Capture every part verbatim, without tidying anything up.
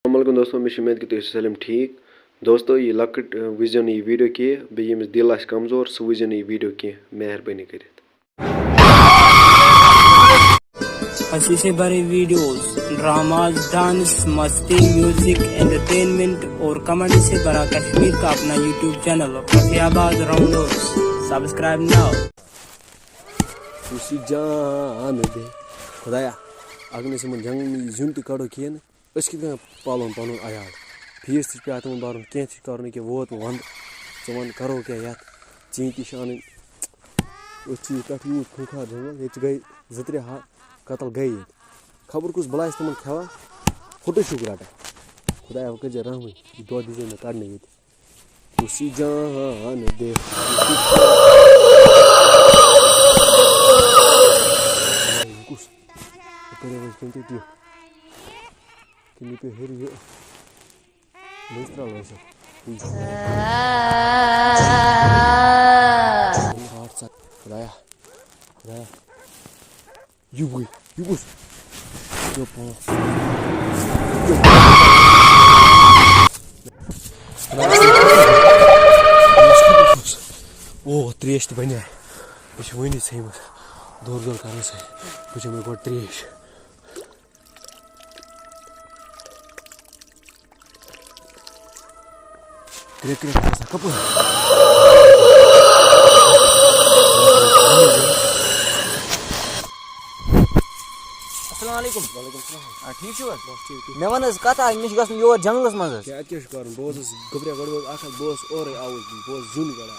السلام علیکم دوستو، مےٚ چھِ اُمید کہِ تُہۍ ٲسِو سٲلِم ٹھیٖک۔ دوستو، یہِ لۄکٕٹ، ٲ، وٕچھزیو نہٕ یہِ video کینٛہہ، بیٚیہِ ییٚمِس دِل آسہِ کمزور، سُہ وٕچھزیو نہٕ یہِ video کینٛہہ، مہربٲنی کٔرِتھ۔ ہنسی سے بھرے ویڈیوز، ڈراماز، ڈانس، مستی، میوزک، انٹرٹینمنٹ اور کامیڈی سے بھرا کشمیر کا اپنا YouTube چینل رفیع آباد راؤنڈرز، سبسکرائب ناؤ۔ کُس یہِ جان دِ خۄدایا، اگر نہٕ أسۍ یِمن جنگلن منٛز یہِ زیُن تہِ کڑو کِہیٖنۍ، أسۍ کِتھ کٔنۍ پالون پنُن عیال؟ فیٖس تہِ چھُ پٮ۪وان تِمن بَرُن، کینٛہہ تہِ چھُ کَرُن، ییٚکیٛاہ ووت وۄنۍ وَنٛدٕ، ژٕ وَن کَرو کیٛاہ یَتھ؟ ژیٖنۍ تہِ چھِ اَنٕنۍ۔ أسۍ چھِ یہِ پٮ۪ٹھ یوٗت خوٗنخوار جنٛگل، ییٚتہِ چھِ گٔے زٕ ترٛےٚ ہا قتل گٔے ییٚتہِ۔ خبر کُس بَلاے چھِ تِمن کھٮ۪وان، پھُٹہٕ چھُکھ رَٹان۔ خۄدایا، وۄنۍ کٔرۍزِ رحمٕے، یہِ دۄہ دیٖزِ مےٚ کَڑنہٕ ییٚتہِ۔ کُس یہِ جان دِ۔ کُس؟ یہِ کَرے وۄنۍ کٔمۍ تہِ ٹیٚٹھ۔ کِنہٕ یہِ پیٚو ہیٚرِ یہِ؟ مٔنٛزۍ ترٛاو وۄنۍ سۄ۔ یہِ چھُ ہاٹھ ژَتھ۔ خۄدایا، خۄدایا۔ یہِ وٕچھ، یہِ وٕچھ۔ یہِ پانٛژھ۔ او، ترٛیش تہِ بَنیٛا۔ یہِ چھِ وٕنی ژھیٚنمٕژ۔ دورٕ دورٕ کَرنہٕ سۭتۍ۔ بہٕ چٮ۪مہٕ گۄڈٕ ترٛیش۔ کرٛٮ۪کھ کرٛٮ۪کھ چھِ آسان کَپٲرۍ؟ السلام علیکم۔ وعلیکم السلام۔ آ، ٹھیٖک چھِو حظ؟ بس ٹھیٖک، ٹھیٖک۔ مےٚ وَن حظ کَتھ اَکھ، مےٚ چھِ گژھُن یور جنٛگلَس منٛز حظ۔ کیٛاہ، اَتہِ کیٛاہ چھُ کَرُن؟ بہٕ حظ اوسُس گوٚبریا گۄڈٕ، بہٕ اوسُس اَکھ اَکھ، بہٕ اوسُس اورَے آوُس، بہٕ اوسُس زیُن کَڑان۔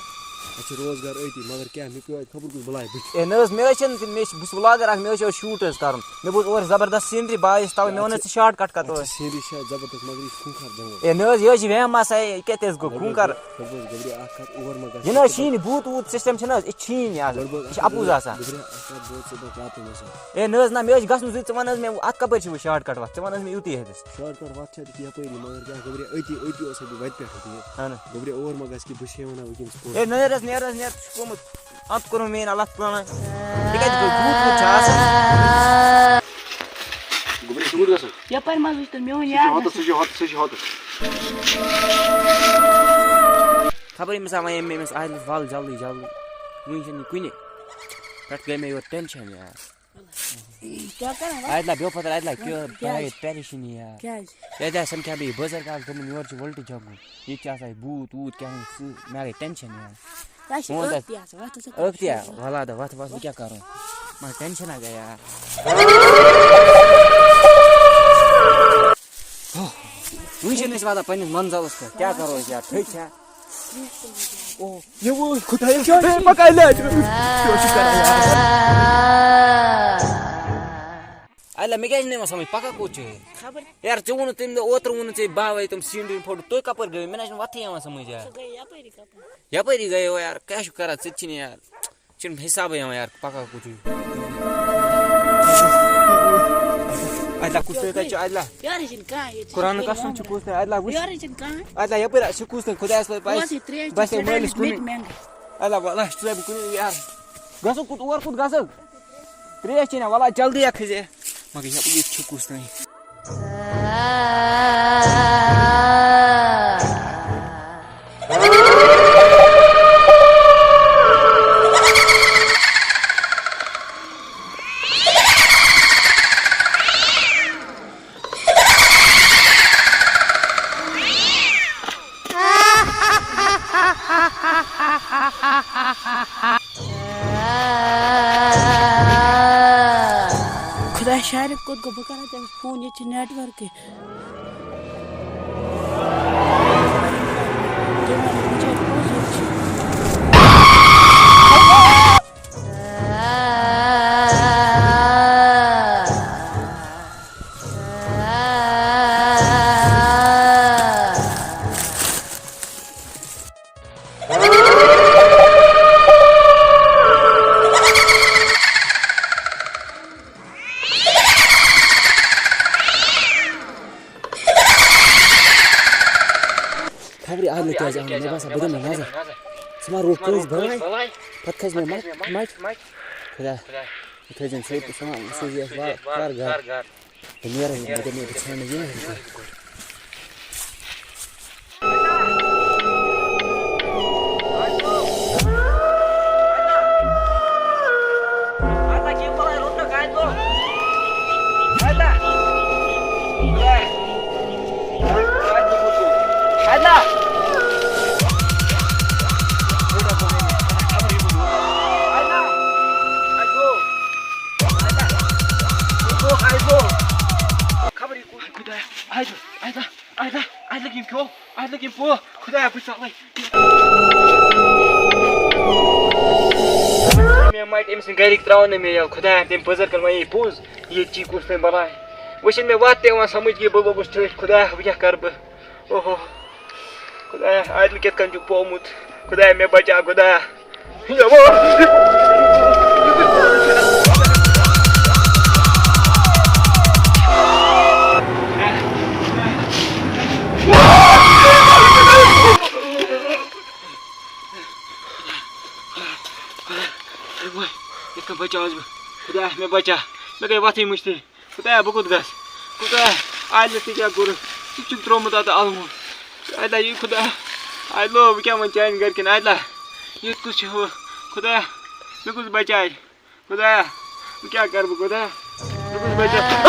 اَسہِ چھِ روزگار أتی، مگر کیٛاہ، مےٚ پیوٚو اَتہِ خبر کُس بَلاے بٕتھِ۔ اے نہ حظ، مےٚ حظ چھَنہٕ، مےٚ چھِ، بہٕ چھُس vlogger اَکھ، مےٚ حظ چھِ shoot حظ کَرُن۔ مےٚ بوٗز اورٕ زبردست scenery، بہٕ آیس تَوَے، مےٚ ووٚن اَتہِ حظ ژےٚ shortcut کَتھ چھِ، اَتہِ چھِ scenery چھِ اَتہِ زبردست، مگر یہِ چھُ خوٗنخار جنٛگل۔ اے نہ حظ، یہِ حظ چھِ وہمہ سا، یہِ کیٛاہ تہِ حظ گوٚو گۄڈٕ خوٗنخار۔ بوز، گۄڈٕ بوز گۄبریا اَکھ کَتھ، اور مہ گژھ۔ یہِ نہ حظ چھِی نہٕ بھوٗت ووٗت system چھِنہٕ حظ، یہِ چھِی نہٕ آز، گۄڈٕ بوز یہِ چھِ اَکھ کَتھ، اَپُز آسان۔ گۄبریا اَکھ کَتھ بوز ژٕ، بہٕ کَتھ منٛز۔ اے نہ حظ نہ، مےٚ حظ چھِ گژھُن سُے، ژٕ وَن حظ مےٚ اَتھ کَپٲرۍ چھِ وۄنۍ shortcut وَتھ، ژٕ وَن حظ مےٚ یُتُے حظ۔ Shortcut وَتھ چھِ اَتہِ یَپٲری، مگر کیٛاہ گوٚبریا، أتی، أتی اوسَے بہٕ وَتہِ پٮ۪ٹھ أتی۔ اَہَن۔ گوٚبریا، اور ما گژھِ کہِ بہٕ چھُسَے وَنان وٕنکیٚنَس پوٚز۔ ہے، نیر حظ، نیر حظ، نیر، ژٕ چھُکھ گوٚمُت۔ اَتھ کوٚرُن مین اللہ تعالیٰ ہن۔ تِکیٛازِ گوٚو بھوٗت ووٗت چھُ آسان۔ گوٚبریا، چھُ کوٗت گژھان؟ یَپٲرۍ ما وٕچھ تہٕ میون سُہ چھُ یار ہوٚتَس، گژھِ۔ سُہ چھُ ہوٚتَس، سُہ چھُ ہوٚتَس۔ خبر أمِس آو وۄنۍ، أمۍ، أمِس آیہِ وَل جلدی، جلدی۔ وٕنہِ چھَنہٕ یہِ کُنہِ۔ پٮ۪ٹھٕ گٔے مےٚ یورٕ tension یار۔ کیٛاہ کران وۄنۍ؟ اَتہِ لا بیٚہو پَتہٕ، اَتہِ لا کیٛاہ کیٛازِ؟ پَرے-، پریشٲنی یار۔ کیٛازِ؟ ییٚتہِ آسَن کیٛاہ بیٚیہِ بُزرگ آسہٕ دوٚپمُت یورٕ چھِ وُلٹہٕ جَگُن، ییٚتہِ چھِ آسان یہِ بھوٗت ووٗت کیٛاہ تام سۭتۍ، مےٚ گٔے tension یار۔ تۄہہِ چھِ فون ٲختی تَتھ آسان، وۄتھ ژٕ۔ ٲختی ہا، وَلا دَ وَتھ وَتھ، وۄنۍ کیٛاہ کَرو؟ مگر tension ہا گٔے یار۔ ہو، وٕنہِ چھِنہٕ أسۍ واتان پنٛنِس منزلَس پٮ۪ٹھ، کیٛاہ کَرو أسۍ یار، تھٔکۍ چھا؟ او، یہِ وٕچھ خۄدایا، ہے، پَکان لَٹہِ۔ کیٛاہ چھُ کران یار؟ اَلہ، مےٚ کیٛازِ چھُنہٕ یِوان سَمٕجھ، پَکان کوٚت چھُ؟ خبر۔ یار، ژےٚ ووٚنُتھ تَمہِ دۄہ، اوترٕ ووٚنُتھ ژےٚ، بہٕ ہاوَے تِم scenery photo، تُہۍ کَپٲرۍ گٔیوٕ؟ مےٚ نہ چھُنہٕ وَتھٕے یِوان سَمٕجھ یار۔ سُہ گٔے یَپٲری کَپٲرۍ؟ یَپٲری گٔیو یار، کیٛاہ چھُکھ کران؟ ژےٚ تہِ چھِنہٕ یار، چھُنہٕ حِسابٕے یِوان یار، پَکان کوٚت چھُ؟ اَتہِ لا کُس تُہۍ تَتہِ چھُ، اَتہِ لا؟ یورٕ چھِنہٕ کانٛہہ ییٚتہِ۔ قرآن قسم چھُ کُس تانۍ، اَتہِ لا وٕچھ۔ یورٕ چھِنہٕ کانٛہہ۔ اَتہِ لا یَپٲرۍ چھُ کُس تانۍ، خۄدایَس پَتہٕ بَس یہِ ترٛیش بَس چھِ یہِ مٲلِس رَٹٕنۍ کُنُے۔ مِٹ مٮ۪نٛگہٕ۔ اَتہِ لا وَلہٕ چھُ مےٚ کُنُے یار۔ گژھو کوٚت، اور کوٚت گژھو؟ ترٛیش چیٚنۍ نا، وَلہٕ جلدی اکھ کھٔسہِ۔ مگر یہِ، ییٚتہِ چھُ کُس تانۍ؟ خۄدایا، شارق کوٚت گوٚو؟ بہٕ کَرا تٔمِس فون، ییٚتہِ چھِ network-ٕے۔ تٔمۍ وَنہِ بِچٲرۍ پوٚز، ییٚتہِ چھِ۔ خبرِ عادلہِ کیٛازِ آو نہٕ؟ مےٚ باسان، بہٕ دِمہٕ نظر۔ ژٕ ما روٗدکھ کٲنٛسہِ بَلاے؟ پَتہٕ کھٔژ مےٚ مَچھ، مَچھ۔ خۄدا، یہِ تھٲیزٮ۪ن سۭتۍ، ژٕ ما سوٗزِ اَسہِ وارٕ کارٕ گَرٕ۔ بہٕ نیرٕ، مےٚ دوٚپ، مےٚ، بہٕ ژھانٛڈٕ یِہوٚے۔ آیدٕ، آیدٕ، آیدٕ، آیدٕ لٔگۍ یِم کھیو، آیدٕ لٔگۍ یِم پو، خۄدایا، بہٕ ژَلَے۔ مےٚ مَٹہِ أمۍ سٕنٛدۍ گَرِکۍ ترٛاوَن نہٕ مےٚ یَلہٕ، خۄدایا، تٔمۍ پٔزٕر کٔر وۄنۍ یہِ پوٚز، یہِ چی کُس تٔمۍ بَلاے۔ وۄنۍ چھِنہٕ مےٚ وَتھ تہِ یِوان سَمٕجھ کہِ بہٕ لوٚگُس ٹھٔٹھۍ، خۄدایا، بہٕ کیٛاہ کَرٕ بہٕ؟ اوہو، خۄدایا، آیدٕ لہٕ کِتھ کٔنۍ چھُکھ پومُت؟ خۄدایا، مےٚ بچاو، خۄدایا۔ یِتھ کٔنۍ بچاوس بہٕ۔ خۄدایا، مےٚ بچاو۔ مےٚ گٔے وَتھٕے مٔشتٕے۔ خۄدایا، بہٕ کوٚت گژھٕ؟ خۄدایا، عادلَس تہِ کیٛاہ کوٚرُکھ؟ ژٕ چھُکھ ترٛوومُت اَتھ اَلہٕ موٚٹ۔ اَدٕ یہِ خۄدایا، عادلو، بہٕ کیٛاہ وَنہٕ چانہِ گَرِکٮ۪ن؟ عادلہ، ییٚتہِ کُس چھُ ہُہ؟ خۄدایا، مےٚ کُس بچایہِ؟ خۄدایا، بہٕ کیٛاہ کَرٕ بہٕ خۄدایا؟ مےٚ کُس بچایہِ؟